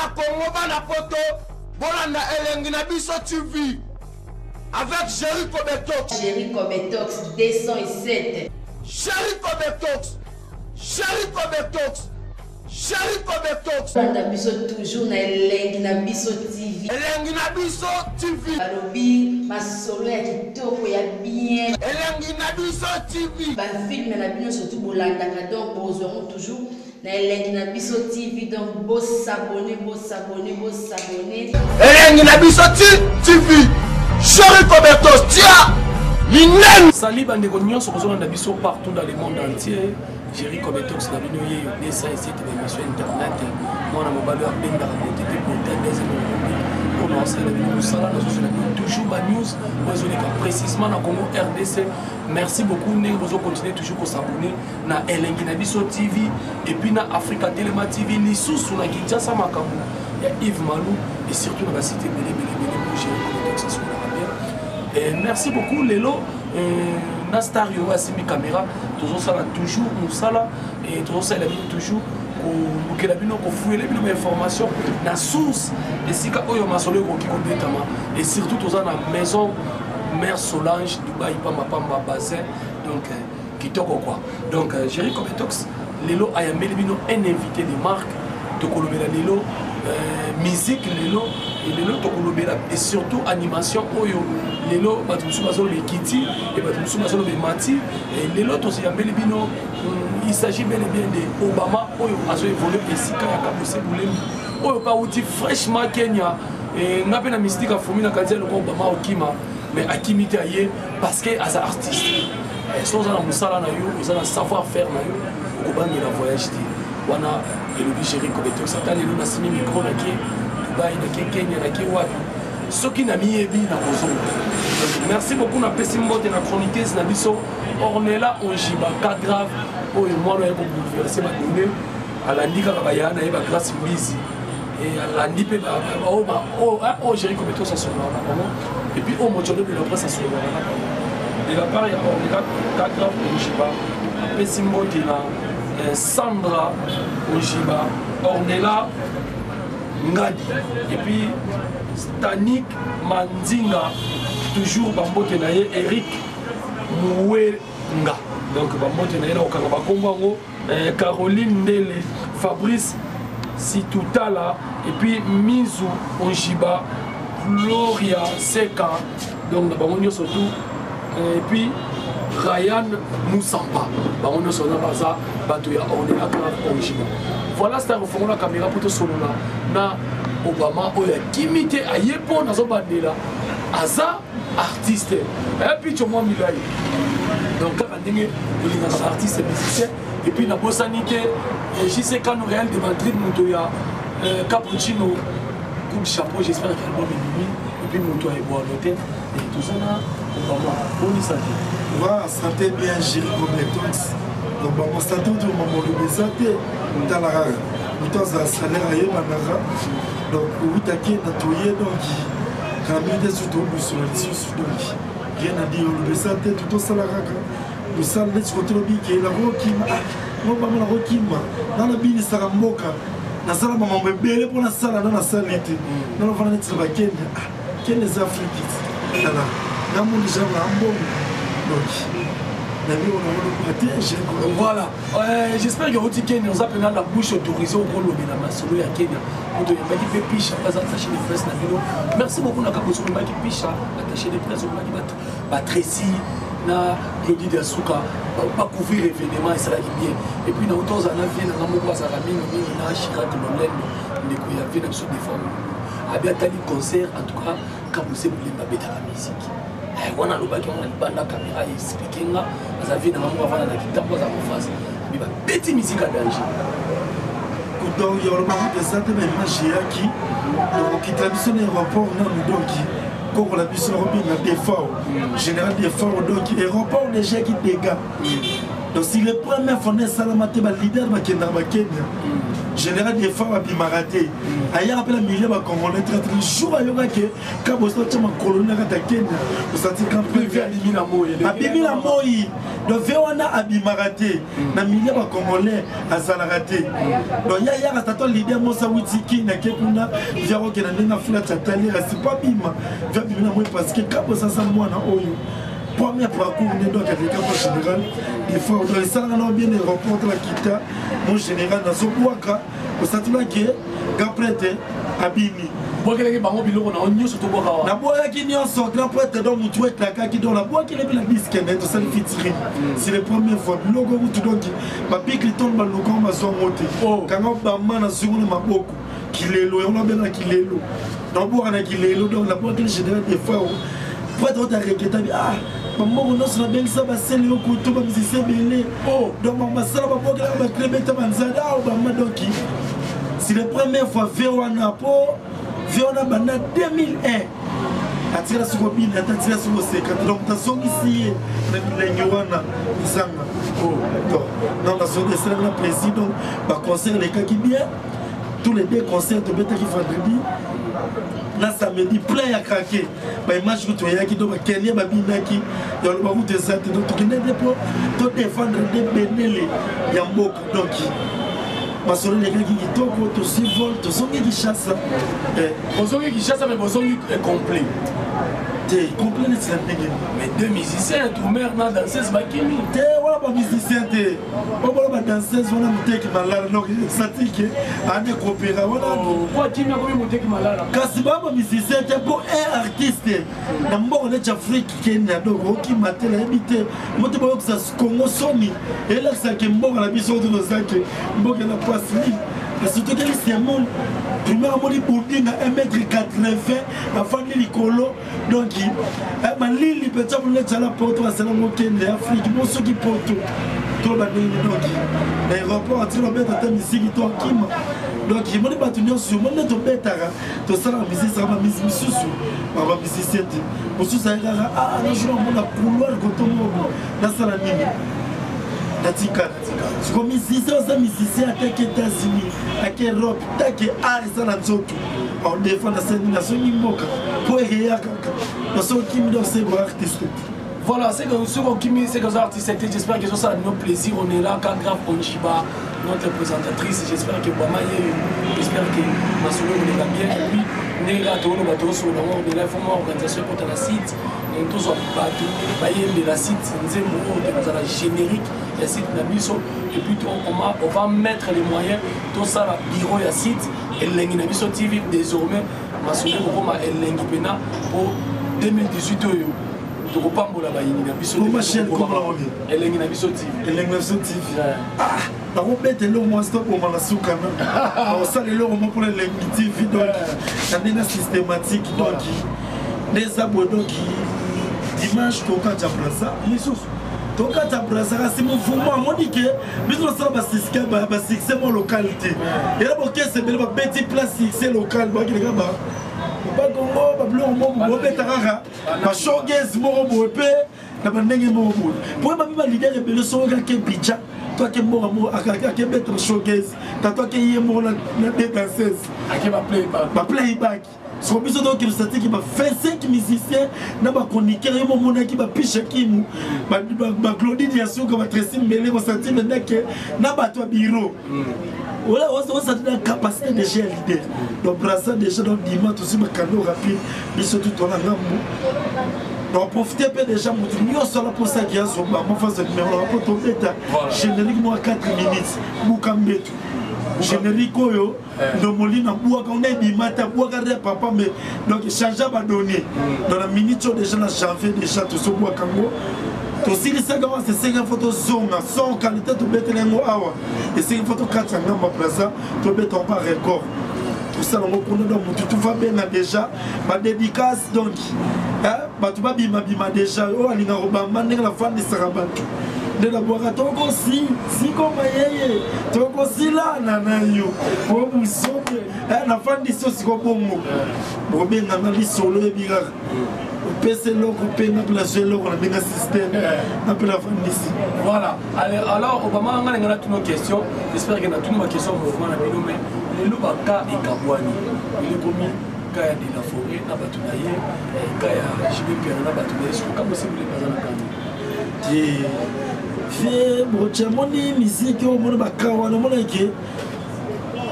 Bana Congo bana poto bolanda elengi na biso TV avec Jerry Kobetox. Jerry Kobetox 207. Jerry Kobetox. Jerry Kobetox. Jerry Kobetox. Bolanda biso toujours na elengi na biso TV. Elengi na biso TV. Balobi masolo ya kitoko ya bien. Elengi na biso TV. Ba film na bino surtout bolandaka donc bozwa yango toujours na elengi na biso tv donc bosabone bosabone bosabone. Elengi na biso TV Jerry Roberto tia minene. Salut bandeko nyonso kozolanda biso partout dans le monde entier. Jerry Kobetox na bino ye yo 207 ba émission internet mwana mobali oyo abendaka bote te bote deuxième république oyo naosala bino mosala nazozela bino toujours ba news oyo ezoleka précisement na Congo RDC. Merci beaucoup ndenge bozo continuer toujours kosabonner na elengi na biso TV et puis na Africa Telema TV lisusu na Kinshasa makambo ya Yves Malou et surtout na ba site ebele ebele ebele pour gérer Kobetox asololaka bien. Et merci beaucoup lelo na star yo asimbi caméra tozosala toujours mosala et tozosalela bino toujours kolukela bino kofuyela bino bainformation na source esika oyo masolo ekoki kobetama et surtout toza na maison mère Solange Dubaï pamba pamba bassin donc kitoko quoi. Donc Jerry Kobetox lelo ayambeli bino un invité de marque tokolobela lelo musique lelo et lelo tokolobela et surtout animation oyo lelo bato mosusu bazoloba ekiti et bato mosusu bazoloba emati et lelo tozoyambeli bino il s'agit bel et bien de Obama oyo azo évoluer esika ya Kabose Bulembi oyo mpe awuti fraîchement Kenya et nga mpe na mystique afumi na kati ya loko Obama okima mais akimi te aye parce que aza artiste. Soki oza na mosala na yo oza na savoir faire na yo okobangela voyage te wana elobi Jerry Kobetox ata lelo nasimi micro nake Dubai nake Kenya nake wapi soki namiyebi nakozonga. Donc merci beaucoup napesi mbote na chroniqueuse na biso Ornella Onjiba cas grave oyo mwana oye kobouleverse badonne alandi kaka bayaya na ye ba Grâce Mbizi et alandi mpe oyo Jerry Kobetox asololaka na bango et puis oyo Mochodo de la presse asololaka na bango de la part ya Ornella cas grave Onjiba apesi mbote na Sandra Onjiba Ornella Ngadi et puis Stanik Mandinga toujours bambote na ye Eric Mouenga donc bambote na ye na kokanga bakombo yango Caroline Ndele Fabrice Situtala et puis Mizu Onjiba Gloria Seka donc na bango nyonso tout et puis Ryan Moussampa bango nyonso wana baza bato ya Ornella Grave Onjiba. Voilà star ofongola caméra po tosolola na Obama oyo akimi te aye mpo nazobandela aza artiste picho mwa milai donc kaka ndenge olingaka ba artiste musicien et puis nabosani te JC Kano Real de Madrid moto ya Cappuccino coup de chapeau j'espère que album ebimi et puis moto ya ebwano te et toza na Obama boni santé. Ouais, santé bien Jerry Kobetox donc bango santé oyo mamoloba eza te tala kaka moto azala salaire ayebanaka donc outaki na toye donc kami te su tobusola lisusu donc rien à dire oloba eza te totosala kaka mosala neti kote lobi ke nakokima ngo bango nakokima nga nabinisaka mboka nasala bamambo ebele mpo nasala na nasali te nanofanda neti na bakenya kenya eza afriki tala namoni deja na mbongo donc nabi onangoloba te. Voilà, j'espère que oti Kenya oza mpena na bouche autorisée okolobela masolo ya Kenya moto oyambaki mpe pisha aza attaché de presse na bino. Merci beaucoup na kaboso oyambaki pisha attaché de presse oyambaki batresi na Claudie Diasuka bacouvrir événement esalaki bien et puis nauta ozala na vie nanga moko azalaka mingimingi na Chirac Lolendo ndeko ya vie na biso defo abi atali concert en tout cas Kabose Bulemba abetaka musique wana alobaki yango na libanda caméra explique nga aza vie nanga moko avanda na kitambo aza mofase abi babeti musique ya danger. Donc olobaki eza te na image eyaki okokitela biso na aéroport nanu donc kokola biso nakobinga defort général defort donc aéroport déjà eyaki dégâts donc si les premières fois nde esalama te balider bakendaka bakenya. Général Defao abimaka te, ayaka mpe na milieu bacongolais très très jour ayokaki Kaboso atya makolo na kati ya Kenya, osanti grand prêtre abimi na moi, abimi na moi. Donc ve wana abimaka te na milieu bacongolais, azalaka te. Donc ye ayaka tata leader mosa wuti Kenya ke kuna via kokenda ndenge afulati atali asi po abima ve abimi na moi, parce que Kaboso aza mwana oyo premier parcours nde. Donc aleka mo général des fois, donc esalaka na bien aéroport la kita mon général nazobwaka, osantimaki grand prêtre abimi. Bwakelaki bango biloko na yo nyonso, tobwaka wa? Nabwakaki nyonso, grand prêtre. Donc mutu eklakaki, donc nabwakeli mpe na disque nde tosali featuring. C'est le première fois biloko kutu, donc bapikliton baluka ngo bazwango te. Kanga bama nazwingo na maboko kilelo yango nabenga kilelo, nabwaka na kilelo. Donc nabwakeli général des fois prêtre oyo tareketabi, ah, bambongo nyonso nabengisa basele yo kutu bamusicien ebele. Donc bango basala babwakelaka baclé beta banzala awa bama. Donc c'est la première fois ve wana, po ve wana banda 2001 atikala soki obina ata atikala soki oseka te. Donc tazongisi ye na bilenge wana ezanga. Donc non, nazongi esalaki na plaisir. Donc baconcert elekaki bien, tous les deux concerts tobetaki vendredi na samedi, plein ya craquer. Baimage kutu eyaki, donc bakenie babinaki ya loba kutu eza te. Donc tokende nde mpo todefendre nde bendele ya mboka. Donc masolo elekaki kitoko, tozwi vol, tozongi Kinshasa. Bozongi Kinshasa, mais bozongi complet? Te, complet neti na ndenge? Mais deux musiciens, drummer na danseuse, bakimi. Te, wana bamusicien te, oyo bona badanseuse wana moteki malala. Donc satike ane kopera wana. Po akimi, akomi moteki malala. Kasi baa bamusicien te, mpo un artiste na mboka neti Afrique, Kenya, donc okima te. Nayebi te moto bayokisa Kongo soni, elakisaka mboka na biso oyo tozalaki mboka na pasi mingi. Kasi tokeli semol primaire, amoni budinga 1 mètre 80 afandi likolo. Donc malili mpenza moneti ala poto basalango okende Afrique mo soki poto to bandenge. Donc na aéroport atiki babeta ata misiki to akima. Donc emoni bato nyonso, omoni nde tobetaka, tosalaka misiki, saka bamisi misusu bamusicien te. Mosusu aye kaka najour amona couloir koto moko nasala nini, natika siko musicien. Oza musicien atake États-Unis, ake Europe, take art eza na nzoto, aodefendre asali nazongi mboka mpo ereya kaka nasokimi. Donc c'est artiste. Voilà, c'est que ce qui c'est que les artistes, j'espère que ça nous plaisir. On est là, quand grave Onjiba, notre présentatrice, j'espère que Bamaye, j'espère que Masolo on est là bien. Et puis, Nera Tono Bato, on est là, il faut organisation pour la site. Donc, tous bato, bayembe la site, nzembo, on la générique, ya site na biso. Et puis, on va mettre les moyens, tout ça, la bureau ya site, Elengi na biso TV, désormais, Masolo, Roma, Elengi Pena, pour 2018, tokopambola bayini na biso. Elengi na biso TV. Elengi na biso TV, nakobeta eloko mwasi toboma na suka, nakosala eloko moko mpona Elengi TV. Donc na ndenge systématique, donc nde eza boye. Donc dimanche tokatya Braza lisusu. Tokatya Braza, kasi mouvement amoni ke biso tosala basuccès mo local te. Ela bokese ebele babeti place succès local, bakendeka bakongo babiloko moko bobeta kaka bashowcase moko boye mpe na bandenge moko boye, po yeba mpe baleader ebele. Soki ake bidja to ake mboka moko, akebeta bashowcase tato ake ye moko na de danseuse baplayback. Soko biso tokende statiki ba 25 musiciens na bachroniqueur, ye momonaki bapisha kimu, baclaudine ya suka, batresi mbele kosati mendake na bato ya biro osati na capacité déjà ya leader. Donc Braza déjà, donc dima tozwi bakando rapide, biso tu tona ngambu. Donc profite mpe déjà motu nyonso ala mposaki azwa mofasa numéro mpo tobeta générique moko 4 minutes, buka mbetu générique oyo ndomoli na bwaka ona ebima te, abwaka re papa. Mais donc change badonné dans la minute oyo déjà na janvier déjà tozobwaka yango, tosilisaka wana. Esengi fo tozonga son qualité, tobetela yango awa. Esengi fo tokatisa ngambo ya Plaza, tobeta yango record, tosala yango kuna. Donc motu tufa benga déjà badédicace, donc bato babimabima déjà oyo alingaka kobamba ndenge nafandisaka bato. Nde nabwaka tokosi sikoma yeye tokosilana na yo po busobe eh, nafandi so siko bongo bobenganga lisolo yebi kaka opesa eloko mpe nga mpe nazwi eloko na ndenge système nga mpe nafandisi. Voilà. Alors Obama, nga nga natuna question, j'espère que natuni ma question mouvement na bino, mais lelo baka ekabwani, elekomi ka ya de la forêt na bato na ye, ka ya JB Mpiana na bato na ye, soki kabosebule baza na kani. Te vie boci amoni miziki oyo omoni baka wana omonake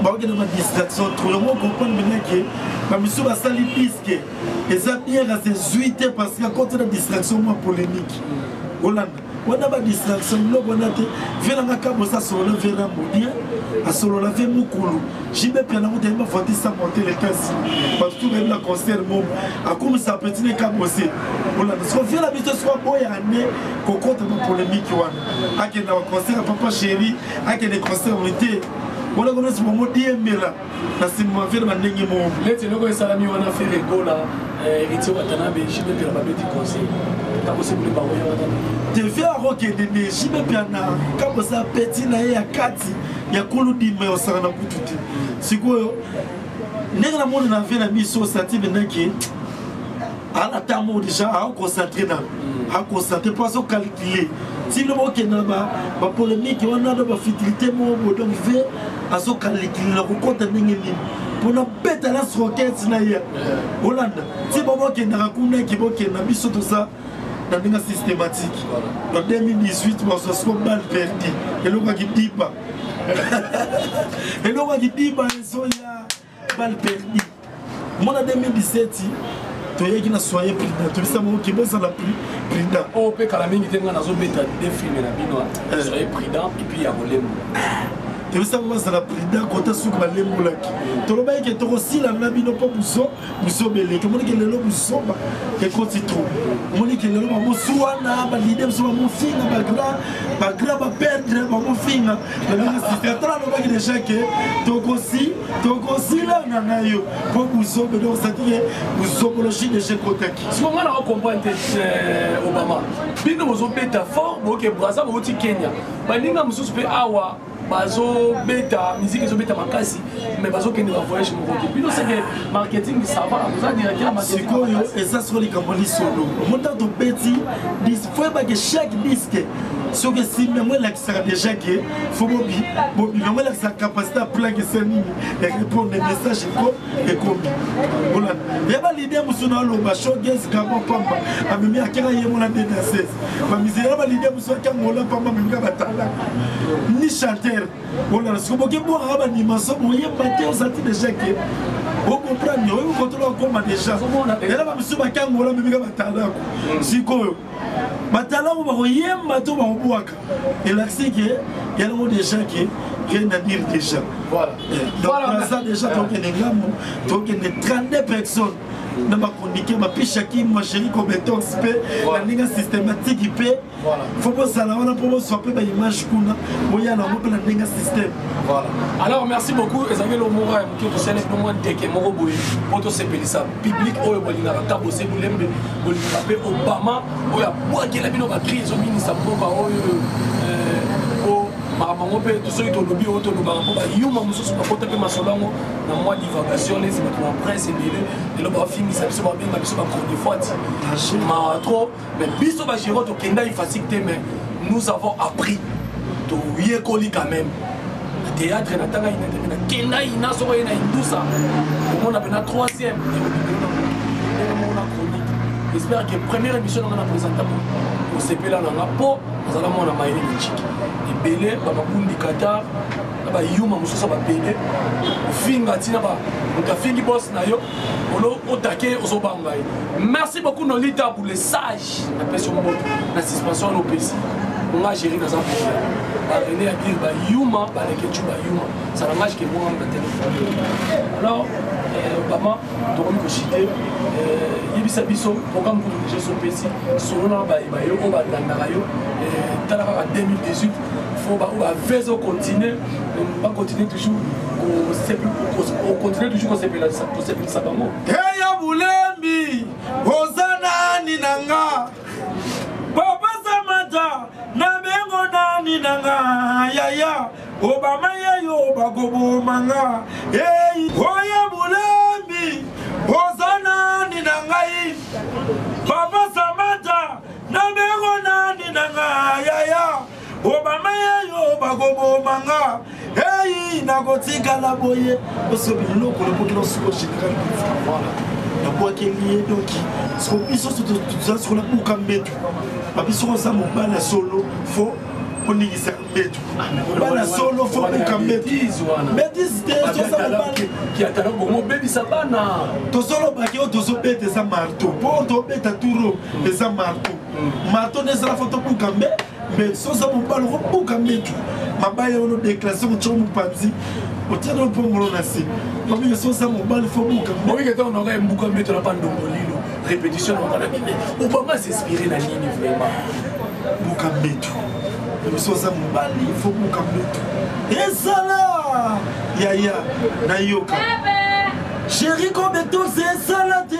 bakokenda ba distraction trop. Yango comprendre mpenza ke bamisusu basali diske eza bien, kasi ezwi te parce que akoti na distraction mwa polémique. Olanda wana ba distraction biloko wana te. Vie nanga kabosa asolola vie Rambo bien, asolola vie mokulu JB Piana kuta yeba voiture sans monter les tasses bato tu bayebi na concert momo akomisa petit ne kabose. Olanda siko vie na biso siko aboya ane kokota ba polémique wana, akende na baconcert ya papa chéri, akende concert moni te wana kono nsima mo diembela na nsima vie na bandenge momo. Neti eloko esalami wana, Ferre Gola, Héritier Watanabe, JB Mpiana babeti concert, kabosebule bango ya wana. Te, vie akokende nde JB Mpiana kabosa petit na ye ya kati ya kulu dima ya osaka na kutu te. Sikoyo ndenge namoni na vie na biso osati mpenaki ala ntango déjà aoconcentre na aconcentre mpo azocalcule tino bokende na bapolémique wana na bafutilité moko boye. Donc ve azocalcule na kokɔta ndenge nini mpona beta na roquette na ye. Olanda ti bo bokendaka kuna eki bokenda, biso toza na ndenge systématique. En 2018 bazwa siko balle perdue, eloko ya kidiba, eloko ya kidiba ezoya, balle perdue. Mona 2017 toyaki na soye prudent, tobisa moko ke bozala prudent. Oyo mpe kala mingi te, ngai nazobeta de film na bino, soyez prudent et puis ya kolembo. Tobisa moko bazala prudent kota suki balembolaki, tolobaki ke tokosila na bino mpo buzo buzobeleki. Omonike lelo buzoba ekoti trop, omonike lelo bamosuwana balide biso, bamofinga bagrand bagrand baperdre, bamofinga na ndenge système. Tala, alobaki déjà ke tokosi tokosilana na yo mpo buzobe. Donc c'est-à-dire buzobologie déjà ekotaki. Siko ngai nako comprendre te, Obama, bino bozobeta fort, boke Braza, bouti Kenya, baninga mosusu mpe awa bazobeta musique ezobeta makasi, mais bazokende bavoyage moko te. Bino seke marketing, ça va, oza directeur ya marketing. Sikoyo eza siko likambo lisolo. Omoni ntango tobeti, faut yebake chaque disque soki esimbi yango elakisaka déjà ke faut bobi bobima. Yango elakisaka capacité ya plaque esa nini ya répondre message eko ekomi. Olanda yeba leader mosusu na aloba showcase gabon pamba amemi akeka ye mona nde danseuse bamisela. Baleader mosusu akangola pamba amemika batalaka ni chanteur. Olanda siko boke bwakaka baanimations boyemba te, ozalaki déjà ke ocomprendre oyebi kotola okoma déjà ela bamisusu bakangola amemika batalako. Sikoyo batalako bakoyemba to bakobwaka, elakisi ke yango déjà ke rien à dire déjà. Voilà. Donc naza déjà tokende ngambo, tokende 32 personnes na bakondike bapishaki ma chéri compétence mpe na ndenge systématique mpe faut bozala wana mpo bozwa mpe baimage kuna boya nango mpe na ndenge système. Voilà. Alors merci beaucoup. Ezalaki eloko moko ya moke tosali bino mwa ndeke moko boye mpo tosepelisa public oyo bolingaka Kabose Bulembe, bolingaka mpe Obama oyo abwakela bino bacri ezobinisa mboka oyo. Po makambo yango mpe soki tolobi oyo tolobaka mpo bayuma mosusu bakota mpe masolo yango na mwa divagation neti bato na presse ebele lelo bafingisa biso, babenga biso bachronifoiti, mawa trop. Mais biso bagero tokenda ifasike te, mais nous avons appris, toyekoli quand même na théâtre. Natanga ina te, nakenda ina soko ye na indusa omona mpe na troisième ndenge moko na chronique. J'espère que première émission nanga na présenta kosepela nanga mpo nazala mwana mayele miciki ebele bamabundi Qatar na bayuma mosusu ya bapede ofinga ntina moto afingi bos na yo olo otake ozobanga ye. Merci beaucoup Nolita pour le sage, napesi yo mboto na suspension wana opesi nga. Géri naza koya barene ya dire bayuma balekecu bayuma ça langage ke bonga na téléphone. Alors Obama, tokomi kochite, yebisa biso programme kutu déjà sopesi solo na bayeba yo oyo balandaka yo. Tala kaka 2018, faut oyo bavese ocontinue, bacontinue toujours, ocontinue toujours kosepelisa bango. Eya Bulembi, oza nani na nga papa Samata na bengo. Obama yeyo bakoboma nga ei oye bulembi oza nani na ngai papa Samantha nabengo nani na nga yaya Obama yeyo bakoboma nga ei nakotikala boye oso biloko nakoki nasuko général voilà nabwakeli ye donki siko biso toza siko nabuka mbetu babiso oza mobali ya solo fo oningisa mbetu bana solo fo buka mbetu betise te toza mobali obebisa bana tozolobaki oyo tozobeta eza marto mpo tobeta turo eza marto marto nde ezala fo tobuka mbe mbetu so oza mobali okobuka mbetu mabaya wana odeklase kotya mopanzi otia na mpongolo na se babike so oza mobali fo buka obike ntango naoka embuka mbeto na pandombolilo répétition naoka na bine obama s'inspire na nini vraiment buka mbetu biso oza mobali fo buka mbetu ezala yaya nayoka sheri kobetos ezala te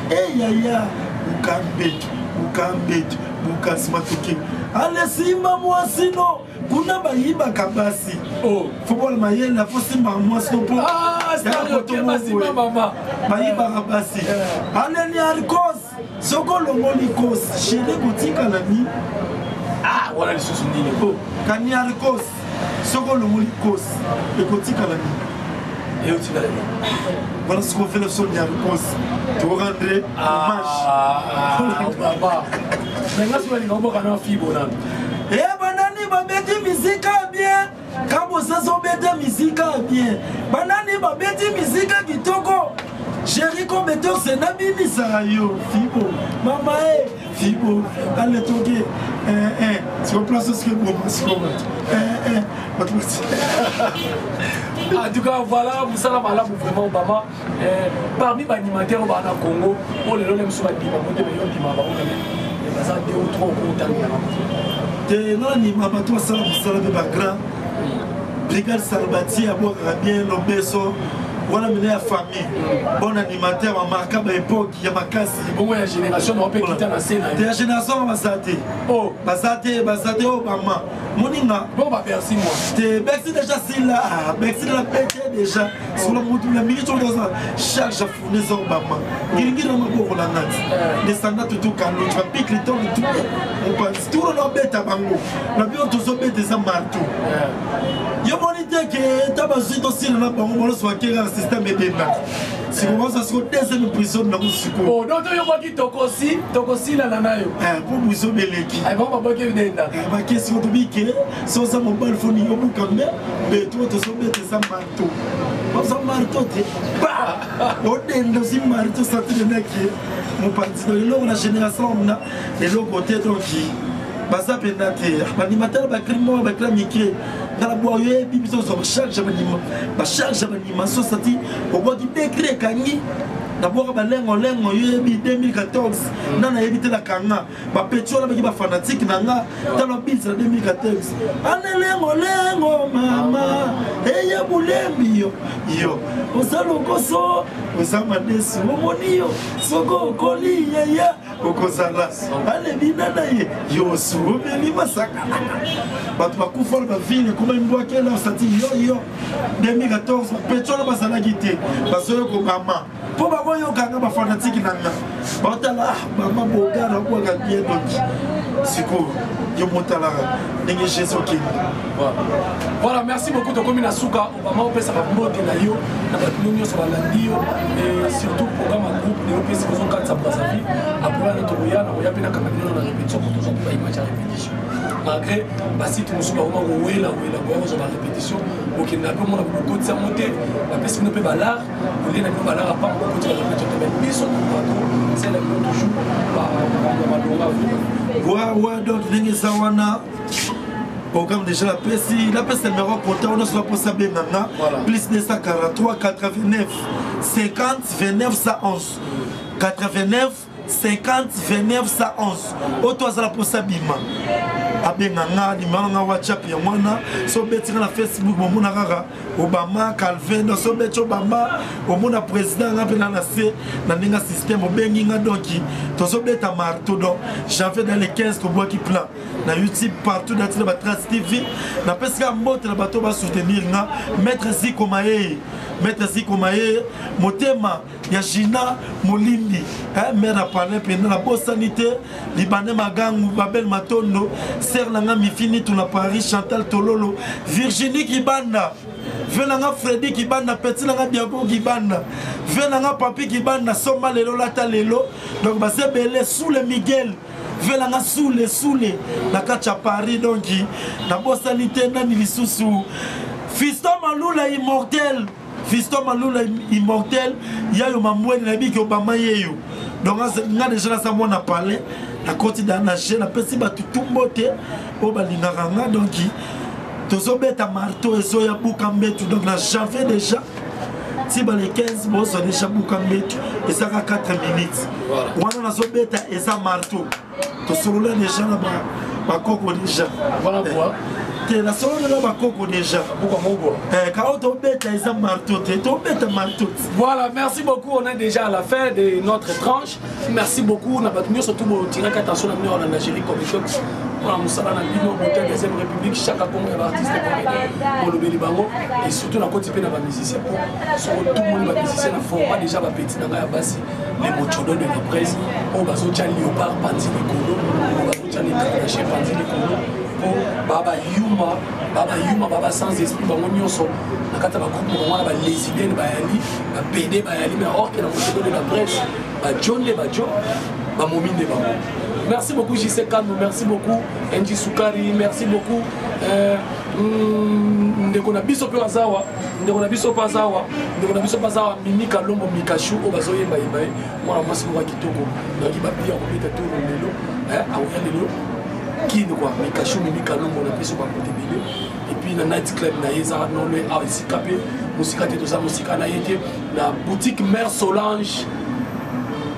e yaya buka mbetu buka mbetu buka nsima toke alesimba mwasi no kuna bayibaka basi oh. fo bwana mayele fo simbaka mwasi no mpo ah, bayibaka basi eh. aleli arcos soki olongoli kosi sheri kotikala ni ah, wana lisusu nini oh, kani arcos soki olongoli kosi ekotikala nini eyotikala nini wana soki ofele so ni arcos torendre hommage ah, me nga soki alinga oboka na fibo nanu e banani babeti misika bien kabosasa obeta misika bien banani babeti misika kitoko Jericho Betose nabimisaka yo fibo mama e fibo aletoke eh, eh. siko place osike boma siko bato eh, eh. bato bati en tout cas voilà mosala malamu vraiment obama eh, parmi baanimateur oyo baa na congo oyo lelo na biso bandima ngo te me yo ndima bango quand même eh, baza deux ou trois okotangela bango te nandima bato basala mosala mpe bagrand brigade salbati abwakaka bien lobeso wana mine ya famille bon animateur bamarka baepoke ya makasi bongo ya génération na mpe kita na se na ya génération na baza te oh. baza te baza te oyo bama moninga bon ba bercy moi te bercy déjà sila ah, bercy na pete déjà sikola motu na mingi soki oza charge ya fournaise oyo bama ngiringiri na maboko na ngati desanda tutu kalutu bapikli to lutu mopanzi turo na obeta bango na bino tozobeta eza marto yo moni te ke ta bazwi tosila na bango boloso bakeka na systeme edendaka sikoyo baza sikoyo deuxième prison nango sikoyo oh, donc toyokaki tokosi tokosilana na yo mpo eh, buzo beleki eh, bango babwaki edenda eh, bake sikoyo tobike so oza mobali foni obuka mbe mbeto tozobeta eza marto oza marto te ba odenda ozi marto satire naki mopanzi donc eloko na génération na eloko te donc baza mpenza te bandima tala bacri moko bacri mike nga na bwa oyebi biso ozwa bacharge ya bandima bacharge ya bandima so sati obwaki dekri ekangi nabwaka balengolengo yoyebi 2014 nga nayebi te nakanga bapeti wana baki bafanatike na nga tala bills na 2014 anelengolengo mama eye bulembi yo yo oza lokoso oza madesu omoni yo soko okoli yaya okozala alebina na ye yosu omeli masaka bato bakufa na bavile ekoma mbwakela osati yoyo 2014 bapeti wana bazalaki te bazoyo kobama mpo bakoyoka nga bafanatiki na nga baotala ah, mama bogara abwaka bien donki sikoyo yo motalaka ndenge jésus okende voilà merci beaucoup tokomi na suka obama opesaka mbote na yo na bato no nyonso balandi yo et surtout programme ya groupe de opesi kozokatisa brazzaville après wana tokoya na koya mpe nakanga bino na répétition po tozwa mpe baimage ya répétition malgré basite mosusu bakoma kowela wela koya kozwa barépétition bokenda mpe omona bokotisa yango te bapesi bino mpe balare kolia na bino balaka pamba bokoti ba répétition te mais biso tobato sala bino toujours makambo ya malonga wa wa donc ndenge eza wana programme déjà napesi napesa numéro contact wana soki aposa abenga nga plus 243 89 50 29 111 89 50 29 111 oyo to azala mposa bima Abenga nga nimero nga WhatsApp ya mwana. So obeti nga na Facebook bomona kaka Obama Calvin. Donc so obeti Obama omona président nga mpe na na se na ndenge système obengi nga. Donc tozobeta marteau. Donc janvier dans les 15 tobwaki plan na YouTube partout, nati na batrace TV. Napesi kaka mbote na bato basoutenir nga. Maître Ziko Mayeye, maître Ziko Mayeye, motema ya Gina Molimbi, eh, mère ya palin mpenza, nabosani te. Libanais Magangu, Babel Matondo, ser na nga Mifini na Paris, Chantal Tololo, Virginie Kibanda, ve na nga Fredi Kibanda, petit na nga Biago Kibanda, ve na nga Papi Kibanda, somba lelo lata lelo. Donc baza ebele. Sous le Miguel, ve na nga Sule Sule na kati ya Paris. Donc nabosani te nani lisusu, Fiston Malula immortel, Fiston Malula immortel, yayo Mamweli, nayebi ke Obama yeyo. Donc nga deja naza mwana palais, nakoti da na je napesi bato tu mbote oyo balingaka nga. Donc tozobeta marteau, ezoya buka mbetu. Donc na janvier déjà ti ba le 15 bozwa déjà buka mbetu, ezaka 4 minutes wana nazobeta, eza marteau. Tosolola déjà na bakoko déjà. Voilà quoi. Te, nasolola na bakoko déjà. Kao tobeta eza marteau te, tobeta marteau. Voilà, merci beaucoup. On est déjà à la fin de notre tranche. Merci beaucoup. Na bato nyonso tu botiraki attention na bino na Géri Cometox mpona mosala na bino bote deuxième république, chaka kongo ya baartiste comédien, bolobeli bango et surtout nakoti mpe na bamusicien, mpo soko tumoni bamusicien na format déjà bapeti na ngai ya basi, les mochodo de la presse oyo bazotya léopard panzi likolo, oyo bazotya les panzi likolo, mpo baa bayuma, baa bayuma, baa sans esprit bango nyonso na kati ya bagroupe na bango wana. Balesidene bayali, bapede bayali, mais or que na mochodo de la presse bajo nde bajo, bamomi nde bango. Merci beaucoup JC Kano, merci beaucoup NG Sukari, merci beaucoup ndeko na biso mpe azawa, ndeko na biso mpe azawa, ndeko na biso mpe azawa, Mimi Kalombo Mikashu oyo bazoyembayemba ye, mwana mwasi moko ya kitoko, nayoki babiya kobeta toro lelo, akoya lelo kini kua Mikashu, Mimi Kalombo, na biso bakote ebele. Et puis na night club na ye ezaka nolo awa, esika mpe mosika te, toza mosika na ye te, na boutique Mère Solange,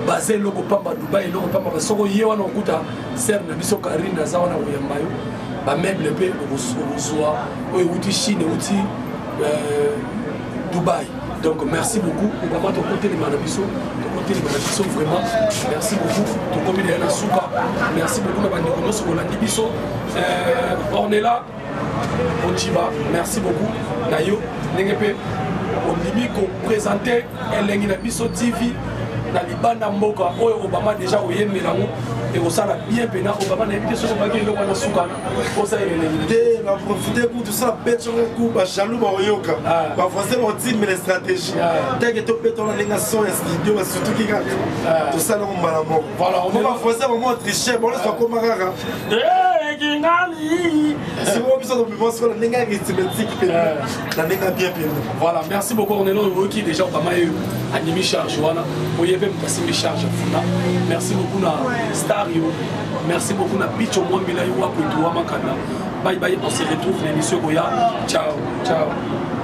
baza eloko pamba Dubai, eloko pamba. Soko ye wana okuta ser na biso Karine aza wana koyamba yo, bameuble mpe okozwa oyo euti Chine, euti Dubai. Donc merci beaucoup Obama, tokotelema na biso, tokotelema na biso vraiment. Merci beaucoup, tokomi deya na suka. Merci beaucoup na bandeko nyonso bolandi biso. Ornela Ochiba, merci beaucoup na yo ndenge mpe ondimi koprésente Elengi na Biso TV na libanda mboka oyo. Obama déjà oyembela yango, ekosala bien mpena. Obama, nayebi te soki obaki eloko wana suka osalela Elengi. Te, na profite kutu sa beti yango ku bajaloux baoyoka, bafrançais baotimbela stratégie teke tobeta wana ndenge son ya studio, basutuki kaka, tosala yango mbala moko. Bafrançais bango triche, bango nyonso bakoma kaka kingali. Sikoyo biso tobima sikoyo na ndenge ya arithmétique pena, na ndenge ya bien pena. Voilà, merci beaucoup Ornelo. Oyoki déjà Obama ye andimi charge wana, oye mpe moto asimbi charge funa. Merci beaucoup na Star yo, merci beaucoup na Bicho Mwambila yo wapo etuwa makanda. Bye bye, on se retrouve na émission koya. Ciao ciao.